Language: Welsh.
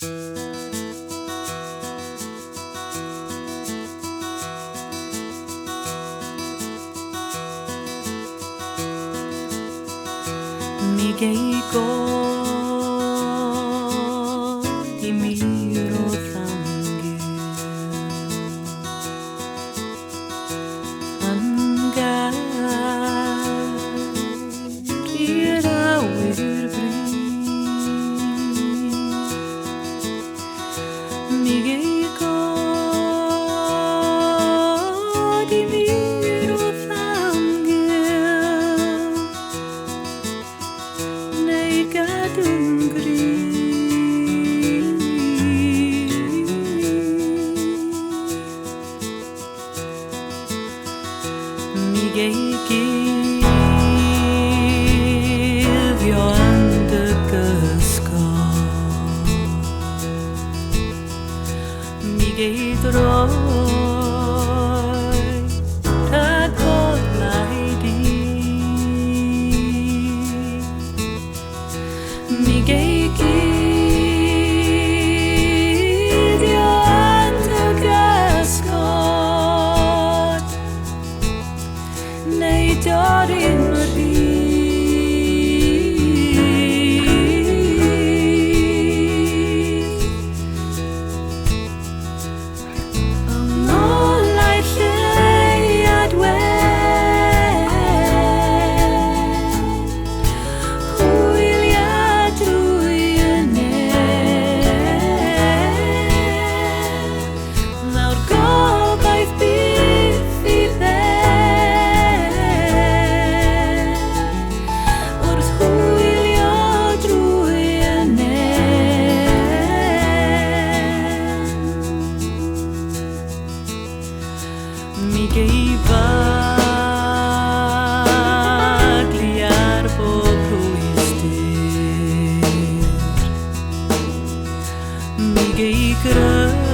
Mi gei godi mir o llangyr yn gair i'r awyr bryd. Mi gei godi mir o llangyr neu gadw'n gryf. Mi gei guddio yn dy gysgod, mi gei droi rhag golau dydd. Mi gei guddio yn dy gysgod neu dorri'n rhydd. Yng ngolau'r lleuad wen, hwylia drwy y nen. Mawr gobaith byth i ben, wrth hwylio drwy y nen. Mi gei faglu ar bob rhwystr, mi gei greu